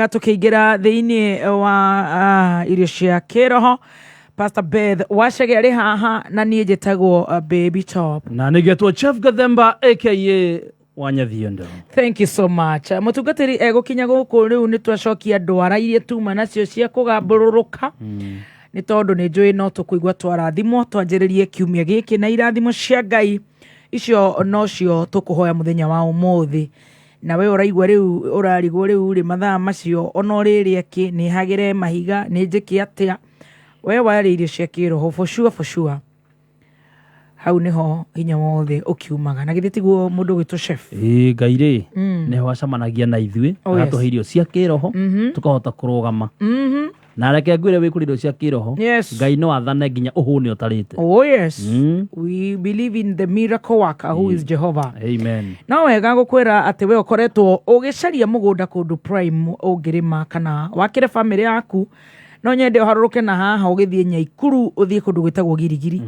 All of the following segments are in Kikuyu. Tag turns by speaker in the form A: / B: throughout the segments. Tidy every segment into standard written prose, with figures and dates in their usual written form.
A: Tũkĩingĩra thĩinĩ wa irio cia kĩroho, Pastor Beth Wacege arĩ haha na niĩ njĩtagwo Baby Top.
B: Na nĩgetwo Chef Gathemba aka Wanyathiondo.
A: Thank you so much. Mũtungatĩri egũkinya gũkũ rĩu nĩ twacokia ndwara iria tuma nacio cia kũgambũrũrũka nĩ tondũ nĩ njũĩ no tũkũigua twarathimwo twanjĩrĩrie kiumia gĩkĩ na irathimo cia Ngai icio nocio tũkũhoya mũthenya wa ũmũthĩ. Na we ũraigua rĩu ũrarigwo rĩu rĩ mathaa macio ona ũrĩrĩa kĩ nĩ hagĩre mahiga nĩ njĩke atĩa we warĩa irio cia kĩroho for sure, for sure hau nĩho hinya wothe ũkiumaga na githĩ tiguo mũndũ ũgwĩtwo chef?
B: Ĩĩ, Ngai rĩ nĩho acemanagia na ithuĩ
A: Oh, yes.
B: agatũhe irio cia kĩroho tũkahota kũrũgama na reke ngwĩre wĩ kũrĩ irio cia kĩroho Ngai no athane nginya ũhũne ũtarĩte.
A: Oh yes. We believe in the miracle worker who is Jehovah.
B: Amen.
A: No wega gũkwĩra atĩ we ũkoretwo ũgĩcaria mũgũnda kũndũ prime ũngĩrĩma kana wakĩre bamĩrĩ yaku, no nyende ũharũrũke na haha ũgĩthiĩ Nyaikuru ũthiĩ kũndũ gwĩtagwo Girigiri.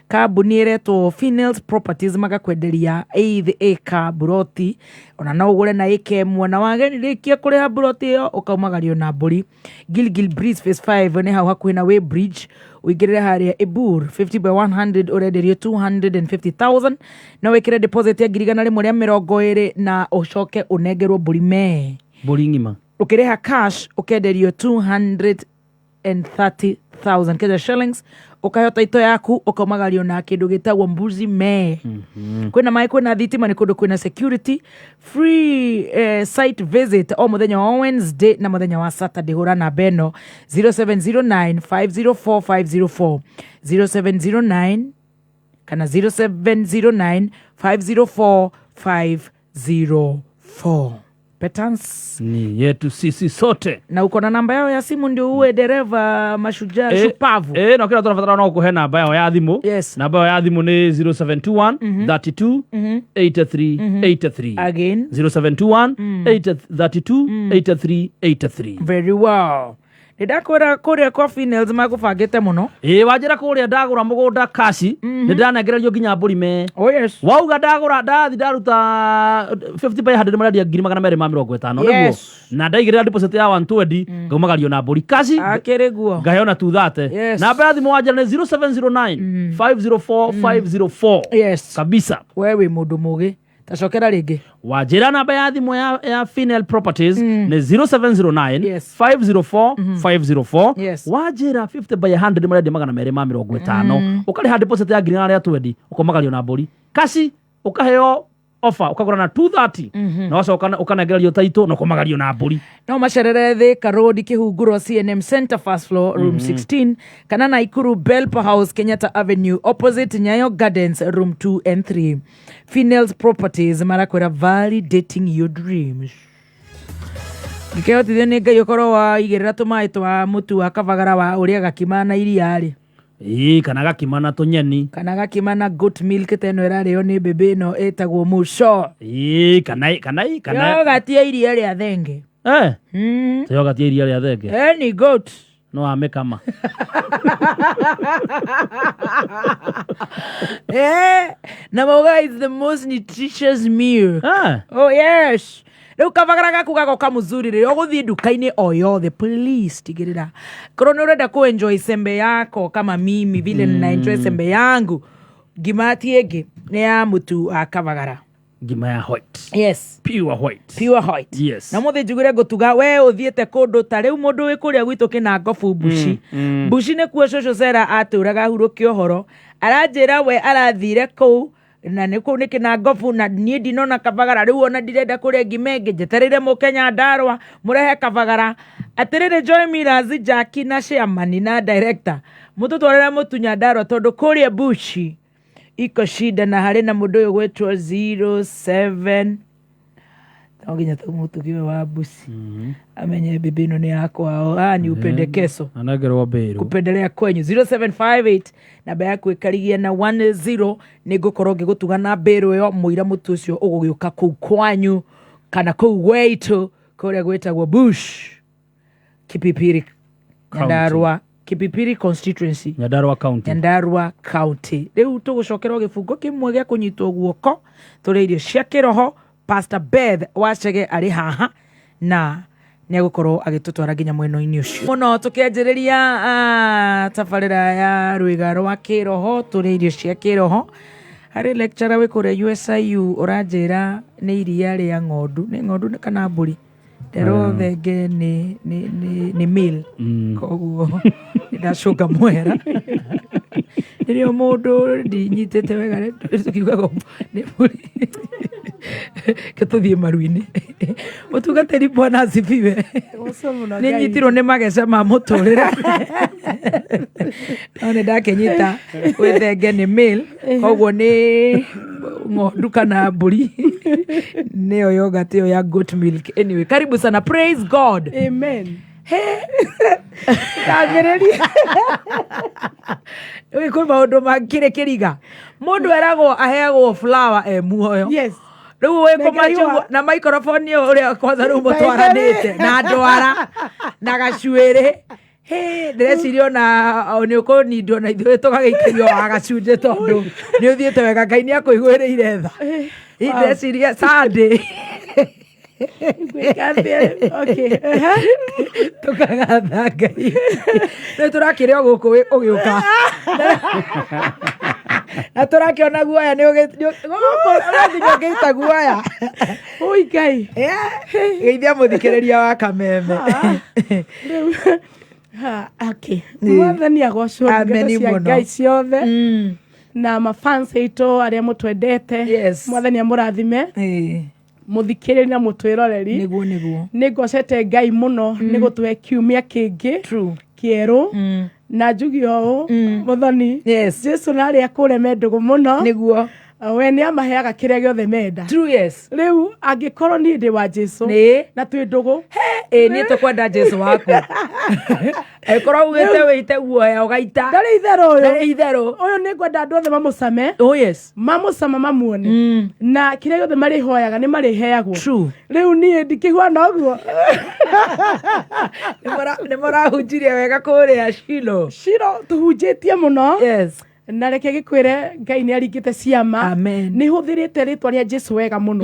A: Kambuni ĩretwo Finels Properties magakwenderia eighth acre buroti, ona no ũgũre na ĩka ĩmwe, na warĩkia kũrĩha buroti ĩyo ũkaumagario na mbũri. Gilgil Breeze Phase 5 nĩ hau hakuhĩ na Weybridge, ũingĩrĩre harĩa Ibur 50 by 100 ũrenderio 250,000, no wĩkĩre deposit ya 120,000 na ũcoke ũnengerwo mbũri mee.
B: Mbũri ng'ima.
A: Ũkĩrĩha cash ũkenderio 230,000 Kenya shillings, ũkaheo taito yaku ũkaumagario na kĩndũ gĩtagwo mbuzi mee. Kwĩna maĩ, kwĩna thitima, nĩ kũndũ kwĩna security. Free site visit o mũthenya wa Wednesday na mũthenya wa Saturday. Hũra namba ĩno 0709 504 504, 0709 kana 0709 504 504. Petans
B: ni yetu sisi sote.
A: Na uko na namba yao ya simu ndio uwe dereva mashujaa shupavu.
B: No kĩrĩa tũrabatara no kũhe namba yao ya thimũ. Namba yao ya thimũ nĩ 0721 32 83 83.
A: Again.
B: 0721 32 83 83.
A: Very well. Nĩ ndakwĩra kũrĩa kwa Finels magũbangĩte mũno.
B: Ĩĩ, wanjĩra kũrĩa ndagũra mũgũnda kaci nĩ ndanengererio nginya mbũri me.
A: Oh yes.
B: Wauga ndagũra ndathi ndaruta 50 by 100 marendia 250,000 nĩguo? Na ndaigĩrĩra deposit ya 120 ngaumagario na mbũri kaci.
A: Akĩrĩ guo.
B: Ngaheo na 230. Namba ya thimũ wanjĩra nĩ 0709 504 504. Kabisa.
A: We wĩ mũndũ mũgĩ. Tacokera rĩngĩ.
B: Wanjĩra namba ya thimũ ya Finel Properties nĩ 0709 504 504. Wanjĩra 50 by 100 marendia 250,000, ũkarĩha deposit ya 120,000 ũkomagario na mbũri kaci, ũkaheo offer ũkagũra na 230 na wacoka ũkanengererio taitũ na ũkomagario na mbũri.
A: No macerere Thika Road Kĩhunguro CNM Center first floor room 16 kana Naikuru Belpa House Kenyatta Avenue opposite Nyayo Gardens room 2 and 3. Finels Properties marakwĩra validating your dreams. Ngĩkĩhotithio nĩ Ngai ũkorwo waigĩrĩra tũmaĩ twa mũtu wa kabagara wa ũrĩa gakima na iria rĩ.
B: Ĩĩ, kana gakima na tũnyeni.
A: Kana gakima na goat milk ta ĩno ĩrarĩo nĩ mbĩmbĩ ĩno ĩtagwo muco.
B: Ĩĩ, kana kana kana
A: Yoghurt ya iria rĩa thenge.
B: Yoghurt ya iria rĩa thenge.
A: Any goat.
B: No amĩkama.
A: Na mauga is the most nutritious meal. Oh yes. Rĩu kabagara gaku gagoka mzuri rĩrĩa ũgũthiĩ nduka-inĩ o yothe, please tigĩrĩra korwo nĩ ũrenda ku enjoy sembe yako kama mimi vile nina enjoy sembe yangu, ngima ti ĩngĩ nĩ ya mũtu wa kabagara.
B: Ngima ya white.
A: Yes.
B: Pure white.
A: Pure white.
B: Yes.
A: Na mũthĩ njugire ngũtuga we ũthiĩte kũndũ ta rĩu mũndũ wĩ kũrĩa gwitũ kĩnangobu Mbuci. Mbuci nĩkuo cũcũ Sera atũraga hurũke ũhoro. Aranjĩra we arathire kũu na nĩ kũu nĩ kĩnangobu na niĩ ndinona kabagara rĩu ona ndirenda kũrĩa ngima ĩngĩ njetereire mũke Nyandarũa mũrehe kabagara. Atĩrĩrĩ Joy Millers, Jackie na chairman na director mũtũtwarĩre mũtu Nyandarũa tondũ kũrĩa Mbuci iko shida na harĩ na mũndũ ũyũ gwĩtwo 07 no nginya tũmũtugi ũyũ wa Mbuci amenye mbĩmbĩ ĩno nĩ ya kwao. Ah, ni upendekeso.
B: Anengerwo mbĩrũ.
A: Kupendelea kwenyu. 0758 namba yaku ĩkarigia na 10 nĩ ngũkorwo ngĩgũtuga na mbĩrũ ĩyo mũira mũtu ũcio ũgũgĩũka kũu kwanyu kana kũu gwitũ kũrĩa gwĩtagwo Bush Kipipiri Nyandarua Kipipiri constituency.
B: Nyandarua County.
A: Nyandarua County. Rĩu tũgũcokerwo gĩbungo kĩmwe gĩa kũnyitwo guoko tũrĩ irio cia kĩroho. Pastor Beth Wachege arĩ haha na Nĩ egũkorwo agĩtũtwara nginya mwena-inĩ ũcio mũno. Tũkĩanjĩrĩria tabarĩra ya rwĩga rwa kĩroho, tũrĩ irio cia kĩroho harĩ lecturer wĩ kũrĩa USIU ũranjĩra nĩ iria rĩa ng'ondu, nĩ ng'ondu kana mbũri, nderwo thenge nĩ male. Koguo ndacũnga mwera rĩrĩa mũndũ ndinyitĩte wega, tũkiugaga nĩ mbũri. Ke tũthiĩ maru-inĩ. Mũtungatĩri, Bwana asifiwe. Nĩ nyitirwo nĩ mageca ma mũtũrĩre, no nĩ ndakĩnyita gwĩ thenge nĩ male, koguo nĩ ng'ondu kana mbũri nĩyo yogurt ĩyo ya goat milk. Anyway, karibu sana. Praise God.
C: Amen. Ndambĩrĩria.
A: Rĩu kwĩ maũndũ makĩrĩ kĩriga, mũndũ eragwo aheagwo flower e muoyo. Rĩu wĩ kũmachungwa na microphone ĩyo ũrĩa kwanza rĩu mũtwaranĩte na ndwara na gacuĩrĩ. Hĩ, ndĩreciria ona nĩ ũkũnindwo na ithuĩ tũgagĩikĩrio wa gacunjĩ, tondũ nĩ ũthiĩte wega, Ngai nĩ akũiguĩrĩire tha. Hĩ, ndĩreciria Sunday.
C: Ngwĩka atĩa? Okay.
A: Tũkagatha Ngai rĩu tũrakĩrĩ o gũkũ ũgĩũka na tũrakĩona guoya nĩ ũrathiĩ ũngĩita guoya.
C: Ui Ngai.
A: Geithia mũthikĩrĩria wa Kameme.
C: Rĩu ha, okay. Mwathani agocwo, ndungata
A: Ameni
C: cia
A: mũno.
C: Ngai ciothe na mafans aitũ arĩa mũtwendete. Mwathani amũrathime, mũthikĩrĩria na mũtwĩroreri.
A: Nĩguo.
C: Nĩ ngocete Ngai mũno nĩ gũtũhe kiumia kĩngĩ kĩerũ, na njuge ũũ, Mũthoni, Jesu na arĩa kũrĩa me ndũgũ mũno. We nĩ amaheaga kĩrĩa gĩothe menda.
A: True, yes.
C: Rĩu angĩkorwo niĩ ndĩ wa Jesu na twĩ ndũgũ,
A: Ĩ, niĩ tũkwenda Jesu waku ĩkorwo ugĩte wĩite guoya ũgaita.
C: Ndarĩ itherũ ũyũ.
A: Ndarĩ itherũ.
C: Ũyũ nĩ ngwenda andũ othe mamũcame.
A: Oh yes.
C: Mamũcama mamuone, na kĩrĩa gĩothe marĩhoyaga nĩ marĩheagwo. Rĩu niĩ ndikĩhuana ũguo.
A: Nĩ mũrahunjirie wega kũrĩa Shilo.
C: Shilo tũhunjĩtie mũno. Na reke gĩkwĩre, Ngai nĩ aringĩte ciama.
A: Amen.
C: Nĩ hũthĩrĩte rĩtwa rĩa Jesu wega mũno,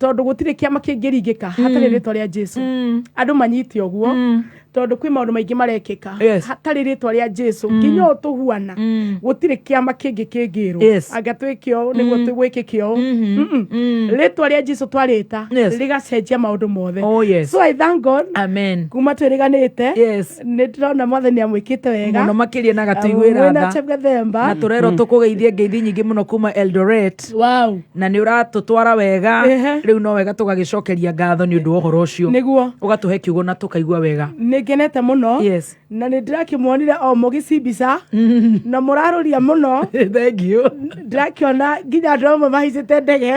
C: tondũ gũtirĩ kĩama kĩngĩringĩka hatarĩ rĩtwa rĩa Jesu. Andũ manyite ũguo, tondũ kwĩ maũndũ maingĩ marekĩka hatarĩ rĩtwa rĩa Jesu. Nginya ũũ tũhuana, gũtirĩ kĩama kĩngĩ kĩngĩrwo anga twĩke ũũ nĩguo gwĩkĩke ũũ. Rĩtwa rĩa Jesu twarĩta rĩgacenjia maũndũ mothe.
A: Oh, yes.
C: So I thank God.
A: Amen.
C: Kuma twĩrĩganĩte, nĩ ndĩrona Mwathani amwĩkĩte wega
A: mũno makĩria na gatũiguĩra
C: mwĩna
A: tha.
C: Chepgathemba.
A: Na tũrerwo tũkũgeithie ngeithi nyingĩ mũno kuma Eldoret. Na nĩ ũratũtwara wega. Rĩu no wega tũgagĩcokeria ngatho nĩ ũndũ wa ũhoro ũcio. Ũgatũhe kiugo na tũkaigua wega.
C: Nĩ ngenete mũno. Na nĩ ndĩrakĩmuonire o mũgĩcimbica na mũrarũria mũno.
A: Thank you.
C: Ndĩrakĩona nginya andũ amwe mahaicĩte ndege.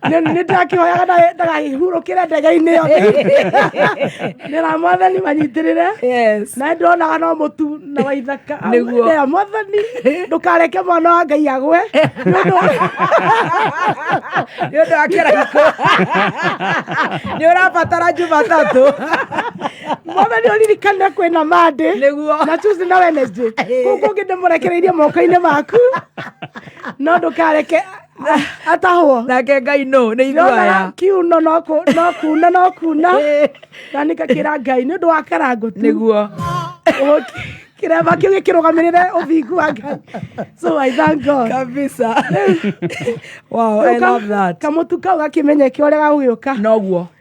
C: Nĩ ndĩrakĩhoyaga ndagakĩhurũkĩre ndege-inĩ ĩyo. Nĩra Mwathani manyitĩrĩre. Na ndĩronaga no mũtu na waithaka. Ndĩra Mwathani ndũkareke mwana wa Ngai agwe nĩ ũndũ
A: Nĩ ũndũ wa kĩraiko nĩ ũrabatara Jumatatũ.
C: Mwathani ũririkane kwĩna Monday na Tuesday na Wednesday. Kũu kũngĩ ndĩmũrekereirie moko-inĩ maku, no ndũkareke atahwo.
A: Nake Ngai no nĩ ithuĩ aya.
C: Ndĩronaga kiuno no kuna no kuna, na nĩngakĩra Ngai nĩ ũndũ wa karangũ tu. Kĩremba kĩu gĩkĩrũgamĩrĩre ũthingu wa Ngai. So I thank God.
A: Kabisa, wow, I love that.
C: Kamũtu kau gakĩmenyeke ũrĩa gagũgĩũka.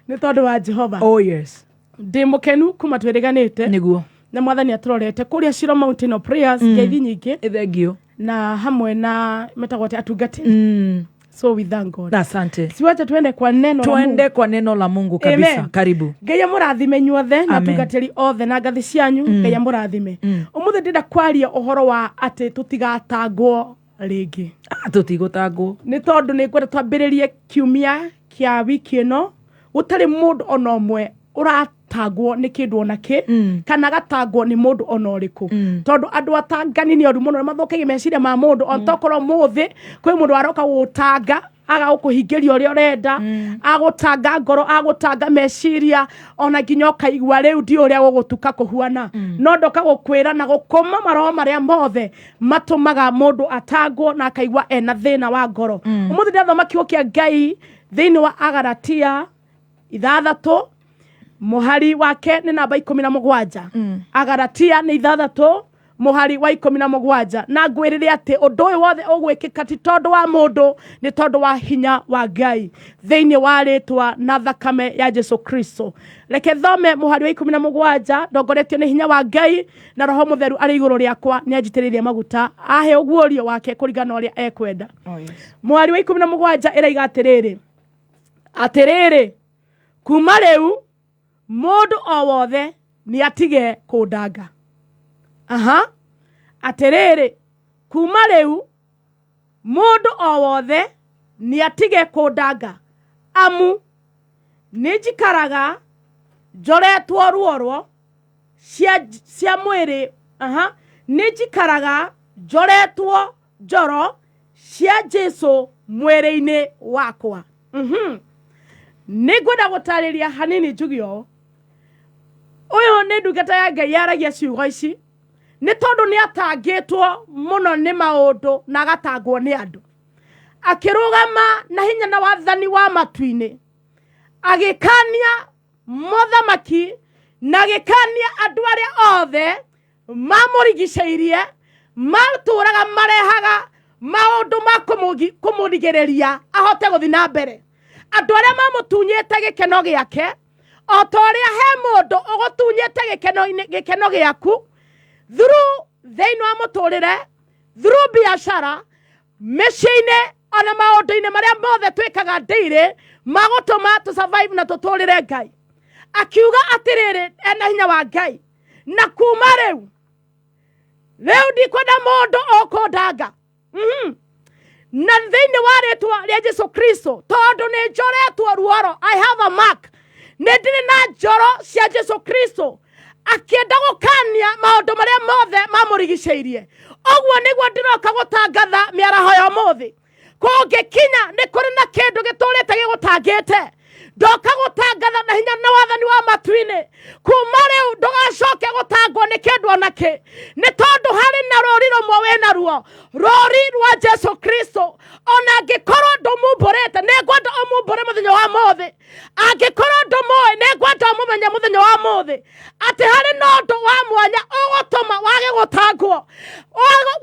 C: Nĩ tondũ wa Jehova.
A: Oh yes.
C: Ndĩ mũkenu kuma twĩrĩganĩte. Na Mwathani atũrorete kũrĩa Shilo Mountain of Prayers. Ngeithi nyingĩ.
A: Thank you.
C: Na hamwe na metagwo atĩa, atungatĩri. So we thank God.
A: Asante.
C: Siwache tuende kwa neno la Mungu.
A: Tuende kwa neno la Mungu kabisa.
C: Amen.
A: Karibu.
C: Ngai amũrathime inyuothe na
A: Amen.
C: atungatĩri othe na ngathĩ cianyu. Ngai amũrathime. Ũmũthĩ ndĩrenda kwaria ũhoro wa atĩ tũtigatangwo rĩngĩ.
A: Ah, tũtigũtangwo.
C: Nĩ tondũ nĩ ngwenda twambĩrĩrie kiumia kĩa wiki ĩno gũtarĩ mũndũ ona ũmwe ũratangwo nĩ kĩndũ ona kĩ, kana agatangwo nĩ mũndũ ona ũrĩkũ, tondũ andũ atangani nĩ oru mũno, nĩ mathũkagia meciria ma mũndũ. O tokorwo mũthĩ kwĩ mũndũ aroka gũgũtanga, aga gũkũhingĩria ũrĩa ũrenda, agũtanga ngoro, agũtanga meciria, ona nginya ũkaigua rĩu ndi ũrĩa gũgũtuka kũhuana. No ndoka gũkwĩra na gũkũma maroho marĩa mothe matũmaga mũndũ atangwo na akaigua ena thĩna wa ngoro. Ũmũthĩ ndĩrathoma kiugo kĩa Ngai thĩinĩ wa Agalatia. Ithathatũ, mũhari wake nĩ namba 17. Agaratia nĩ 6 mũhari wa 17. Na ngwĩrĩre atĩ ũndũ ũyũ wothe ũgwĩkĩka ti tondũ wa mũndũ, nĩ tondũ wa hinya wa Ngai thĩinĩ wa rĩtwa na thakame ya Jesu Kristo. Reke thome mũhari wa 17, ndongoretio nĩ hinya wa Ngai na Roho Mũtheru arĩ igũrũ rĩakwa, nĩ anjitĩrĩirie maguta ahe ũguũrio wake kũringana na ũrĩa ekwenda.
A: Oh, yes.
C: Mũhari wa 17 ĩraiga atĩrĩrĩ, atĩrĩrĩ, kuma rĩu mũndũ o wothe nĩ atige kũndanga. Aha, atĩrĩrĩ, kuma rĩu mũndũ o wothe nĩ atige kũndanga, amu nĩ njikaraga njoretwo ruoro cia mwĩrĩ. Aha, nĩ njikaraga njoretwo njoro cia Jesu mwĩrĩ-inĩ wakwa. Nĩ ngwenda gũtarĩria hanini njuge ũũ, ũyũ nĩ ndungata ya Ngai yaragia ciugo ici nĩ tondũ nĩ atangĩtwo mũno nĩ maũndũ na agatangwo nĩ andũ. Akĩrũgama na hinya na wathani wa matu-inĩ, agĩkania mothamaki na agĩkania andũ arĩa othe mamũrigicĩirie, matũraga marehaga maũndũ ma kũmũrigĩrĩria ahote gũthiĩ na mbere. Andũ arĩa mamũtunyĩte gĩkeno gĩake, o ta ũrĩa he mũndũ ũgũtunyĩte gĩkeno gĩaku through thĩinĩ wa mũtũrĩre, through biacara, mĩciĩ-inĩ, ona maũndũ-inĩ marĩa mothe twĩkaga daily magũtũma tũ survive na tũtũrĩre Ngai. Akiuga atĩrĩrĩ, ena hinya wa Ngai, na kuma rĩu rĩu ndikwenda mũndũ ũkũndanga. Na thĩinĩ wa rĩtwa rĩa Jesu Kristo, tondũ nĩ njoretwo ruoro, I have a mark, nĩ ndĩrĩ na njoro cia Jesu Kristo. Akĩenda gũkania maũndũ marĩa mothe mamũrigicĩirie. Ũguo nĩguo ndĩroka gũtangatha mĩaraho ya ũmũthĩ. Kũngĩkinya nĩ kũrĩ na kĩndũ gĩtũrĩte gĩgũtangĩte, ndoka gũtangatha na hinya na wathani wa matu-inĩ, kuma rĩu ndũgacoke gũtangwo nĩ kĩndũ ona kĩ, nĩ tondũ harĩ na rũri rũmwe wĩna ruo, rũri rwa Jesu Kristo. Ona angĩkorwo ndũmumbũrĩte, nĩ ngwenda ũmumbũre mũthenya wa mũthĩ. Angĩkorwo ndũmũĩ, nĩ ngwenda ũmũmenye mũthenya wa mũthĩ, atĩ harĩ na ũndũ wa mwanya ũgũtũma wage gũtangwo,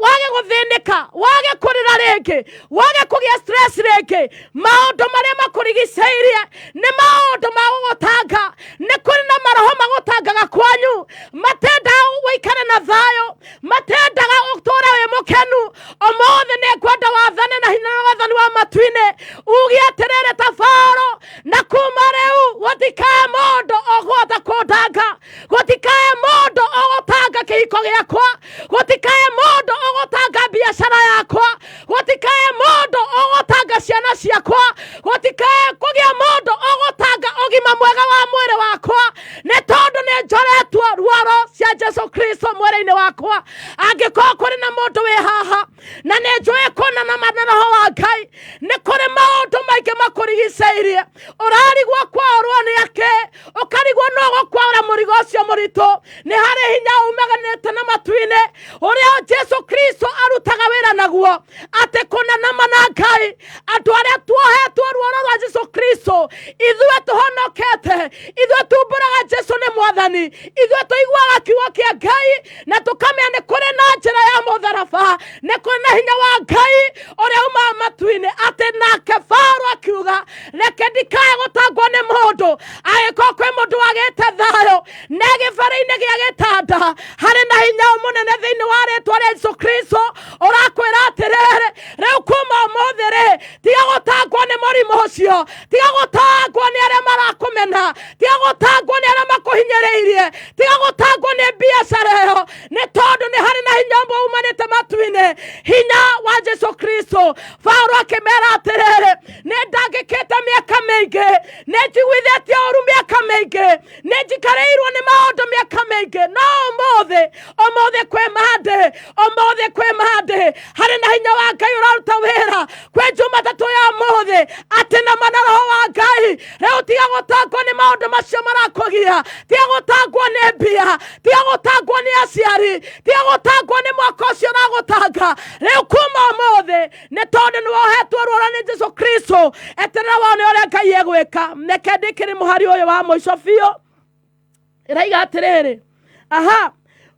C: wage gũthĩnĩka, wage kũrĩra rĩngĩ, wage kũgĩa stress rĩngĩ. Maũndũ marĩa makũrigicĩirie nĩ maũndũ ma gũgũtanga. Nĩ kũrĩ na maroho magũtangaga kwanyu, matendaga ũikare na thayũ, matendaga ũtũre wĩ mũkenu. Ũmũthĩ nĩ ngwenda wathane na hinya na wathani wa matu-inĩ, uge atĩrĩrĩ ta Faro, na kuma rĩu gũtikae mũndũ ũkũhota kũndanga, gũtikae mũndũ ũgũtanga kĩhiko gĩakwa, gũtikae mũndũ ũgũtanga biacara yakwa, gũtikae mũndũ ũgũtanga ciana ciakwa, gũtikae kũgĩa mũndũ ũgũtanga ũgima mwega wa mwĩrĩ wakwa, nĩ tondũ nĩ njoretwo ruoro cia Jesu Kristo mwĩrĩ-inĩ wakwa. Angĩkorwo kũrĩ na mũndũ wĩ haha na nĩ njũĩ kũna na ma na roho wa Ngai, nĩ kũrĩ maũndũ maingĩ makũrigicĩirie, ũrarigwo kwaũrwo nĩ akĩ, ũkarigwo no gũkwaũra mũrigo ũcio mũritũ. Nĩ harĩ hinya umaganĩte na matu-inĩ ũrĩa Jesu Kristo arutaga wĩra naguo, atĩ kũna na ma na Ngai, andũ arĩa tuohetwo ruoro rwa Jesu Kristo, ithuĩ tũhonokete, ithuĩ tumbũraga Jesu nĩ Mwathani, ithuĩ tũiguaga kiugo kĩa Ngai na tũkamenya nĩ kũrĩ na njĩra ya mũtharaba, nĩ kũrĩ na hinya wa Ngai ũrĩa umaga matu-inĩ. Atĩ nake Faro akiuga, reke ndikae gũtangwo nĩ mũndũ. Angĩkorwo kwĩ mũndũ wagĩte thayũ na gĩbara-inĩ gĩa gĩtanda, harĩ na hinya mũnene thĩinĩ wa rĩtwa rĩa Jesu Kristo ũrakwĩra atĩrĩrĩ, rĩu kuma ũmũthĩ rĩ, tiga gũtangwo nĩ mũrimũ ũcio, tiga gũtangwo nĩ arĩa marakũmena, tiga gũtangwo nĩ arĩa makũhinyĩrĩirie, tiga gũtangwo nĩ biacara ĩyo, nĩ tondũ nĩ harĩ na hinya ũmwe umanĩte matu-inĩ, hinya wa Jesu Kristo. Paulo akĩmera atĩrĩrĩ, nĩ ndangĩkĩte mĩaka mĩingĩ, nĩ njiguithĩtie ũru mĩaka mĩingĩ, Mĩingĩ nĩ njikarĩirwo nĩ maũndũ mĩaka mĩingĩ, no ũmũthĩ, ũmũthĩ kwĩ mande, ũmũthĩ kwĩ mande, harĩ na hinya wa Ngai ũraruta wĩra kwĩ Jumatatũ ya ũmũthĩ, atĩ na mana roho wa Ngai. Rĩu tiga gũtangwo nĩ maũndũ macio marakũgia, tiga gũtangwo nĩ mbia, tiga gũtangwo nĩ aciari, tiga gũtangwo nĩ mwaka ũcio ũragũtanga. Rĩu kuma ũmũthĩ, nĩ tondũ nĩ wohetwo ruoro nĩ Jesu Kristo, eterera wone ũrĩa Ngai egwĩka. Reke ndĩkĩrĩ mũhari ũyũ wa mũico biũ, ĩraiga atĩrĩrĩ, aha,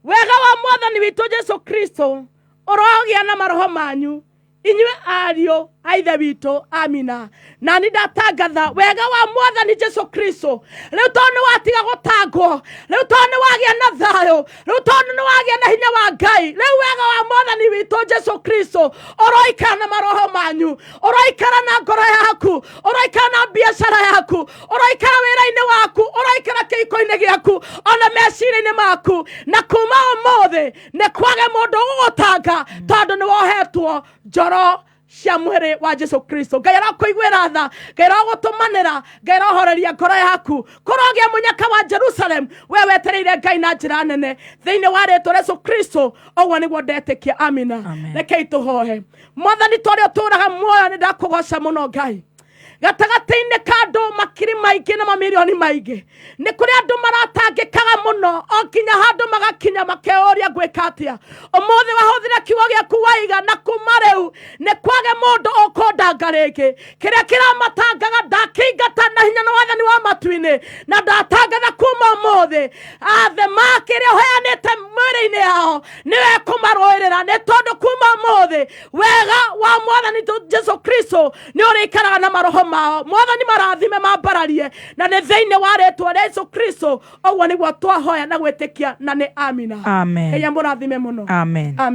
C: wega wa Mwathani witũ Jesu Kristo ũrogĩa na maroho manyu, inyuĩ ariũ a Ithe witũ. Amina. Na ni ndatangatha wega wa Mwathani Jesu Kristo. Rĩu tondũ nĩ watiga gũtangwo, rĩu tondũ nĩ wagĩa na thayũ, rĩu tondũ nĩ wagĩa na hinya wa Ngai, rĩu wega wa Mwathani witũ Jesu Kristo ũroikara na maroho manyu, ũroikara na ngoro yaku, ũroikara na biacara yaku, ũroikara wĩra-inĩ waku, ũroikara kĩhiko-inĩ gĩaku, ona meciria-inĩ maku. Na kuma ũmũthĩ nĩ kwage mũndũ ũgũgũtanga, tondũ nĩ wohetwo njoro cia mwĩrĩ wa Jesu Kristo. Ngai arakũiguĩra tha, Ngai aragũtũmanĩra, Ngai arohoreria ngoro yaku. Kũrogĩa mũnyaka wa Jerusalem, we wetereire Ngai na njĩra nene thĩinĩ wa rĩtwa rĩa Jesu Kristo. Ũguo nĩguo ndetĩkia. Amina.
A: Amen.
C: Rekei tũhoe. Mwathani, twarĩa ũtũraga muoyo, nĩ ndakũgoca mũno Ngai. Gatagatĩ-inĩ ka andũ makiri maingĩ na mamirioni maingĩ, nĩ kũrĩ andũ maratangĩkaga mũno, o nginya handũ magakinya makeyũria, ngwĩka atĩa ũmũthĩ? Wahũthĩra kiugo gĩaku waiga, na kuma rĩu nĩ kwage mũndũ ũkũndanga rĩngĩ. Kĩrĩa kĩramatangaga ndakĩingata na hinya na wathani wa matu-inĩ, na ndatangatha kuma ũmũthĩ athe makĩrĩa ũheanĩte mwĩrĩ-inĩ yao nĩwe kũmarũĩrĩra, nĩ tondũ kuma ũmũthĩ wega wa Mwathani Jesu Kristo nĩ ũrĩikaraga na maroho mao. Mwathani, marathime, mambararie, na nĩ thĩinĩ wa rĩtwa rĩa Jesu Kristo ũguo nĩguo twahoya na gwĩtĩkia, na nĩ amina.
A: Amen.
C: Ngai amũrathime mũno.
A: Amen.
C: Amen.